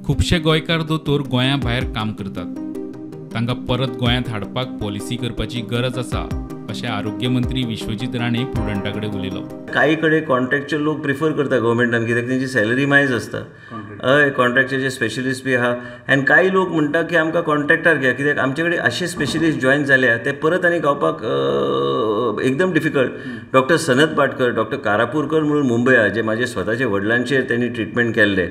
खुबशे गोंयकार दोतोर गोंया भायर काम करतात, तांकां परत गोंयांत हाडपाक पॉलिसी करपाची गरज आसा अशें आरोग्य मंत्री विश्वजीत राणे प्रुडंटा कडेन उलयलो. काही कडेन कॉन्ट्रॅक्चुअल लोक प्रिफर करता गव्हर्मेंटान कित्याक तेंची सॅलरी मायज आसता. हय, कॉन्ट्रॅक्चरचे स्पेशलिस्ट बी आहा आनी कांय लोक म्हणटा की आमकां कॉन्ट्रॅक्टार घेया कित्याक आमचे कडेन अशे स्पेशलिस्ट जॉयन जाल्या ते परत आनी गावपाक एकदम difficult. Doctor Sanat Patkar, doctor Karapurkar म्हणून मुंबय आहा जे म्हाजे स्वताचे वडिलांचेर तेणी ट्रिटमेंट केल्ले,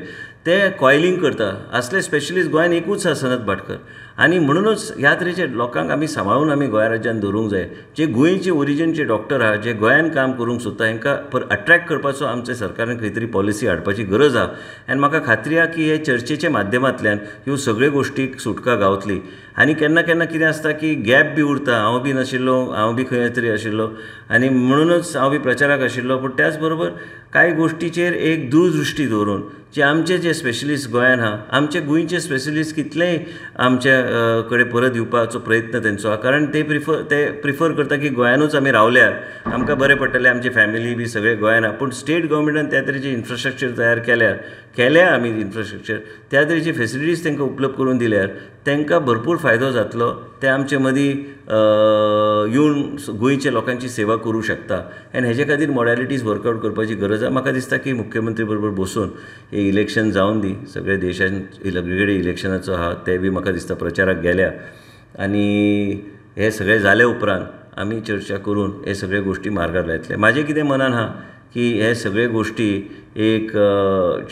ते कॉयलिंग करता. असले स्पेशलिस्ट गोंयान एकूच आसा, सनत भाटकर. आनी म्हणुनूच ह्या तरेचे लोकांक आमी सांबाळून आमी गोंया राज्यान दवरूंक जाय. जे गोंयचे ओरिजीनचे डॉक्टर आहा, जे गोंयान काम करूंक सोदता, हांकां अट्रॅक्ट करपाचो आमच्या सरकारान खंय तरी पॉलिसी हाडपाची गरज आहा. आनी म्हाका खात्री आहा की हे चर्चेच्या माध्यमांतल्यान ह्यो सगळ्यो गोश्टीक सुटका गावतली. आनी केन्ना केन्ना कितें आसता की गॅप बी उरता, हांव बी नाशिल्लो, हांव बी खंय तरी आशिल्लो आनी म्हणुनूच हांव बी प्रचाराक आशिल्लो. पूण त्याच बरोबर कांय गोश्टीचेर एक दूरदृश्टी दवरून जे आमचे जे स्पेशलिस्ट गोंयान आहा, आमचे गोंयचे स्पेशलिस्ट कितलेय आमच्या कडेन परत येवपाचो प्रयत्न तेंचो आहा, कारण ते प्रिफर करता की गोंयानूच आमी रावल्यार आमकां बरें पडटलें, आमची फॅमिली बी सगळे गोंयान आहा. पूण स्टेट गव्हर्मेंटान त्या तरेचे इन्फ्रास्ट्रक्चर तयार केल्या आमी इन्फ्रास्ट्रक्चर, त्या तरेची फेसिलिटीज तांकां उपलब्ध करून दिल्यार तांकां भरपूर फायदो जातलो. ते आमचे मदीं येवन गोंयच्या लोकांची सेवा करूं शकता. आनी हेजे खातीर मॉडेलिटीज वर्कआवट करपाची गरज आहा. म्हाका दिसता की मुख्यमंत्री बरोबर बसून हे इलेक्शन जावन दी, सगळे देशान सगळे कडेन इलेक्शनाचो आहा ते बी म्हाका दिसता प्रचाराक गेल्या आनी हे सगळे जाले उपरांत आमी चर्चा करून हे सगळे गोश्टी मार्गार लायतले. म्हाजें कितें मनान आहा की हे सगळे गोश्टी एक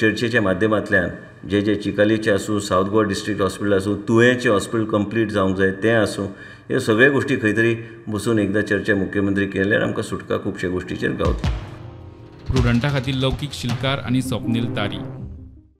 चर्चेच्या माध्यमांतल्यान जे जे चिकालीचें आसूं, सावथ गोवा डिस्ट्रिक्ट हॉस्पिटल आसूं, तुयेंचें हॉस्पिटल कंप्लीट जावंक जाय तें आसूं, ह्यो सगळ्यो गोश्टी खंय तरी बसून एकदां चर्चा मुख्यमंत्री केल्यार आमकां सुटका खुबश्या गोश्टीचेर गावतली. प्रुडंटा खातीर लौकीक शिलकार आनी स्वप्नील तारी.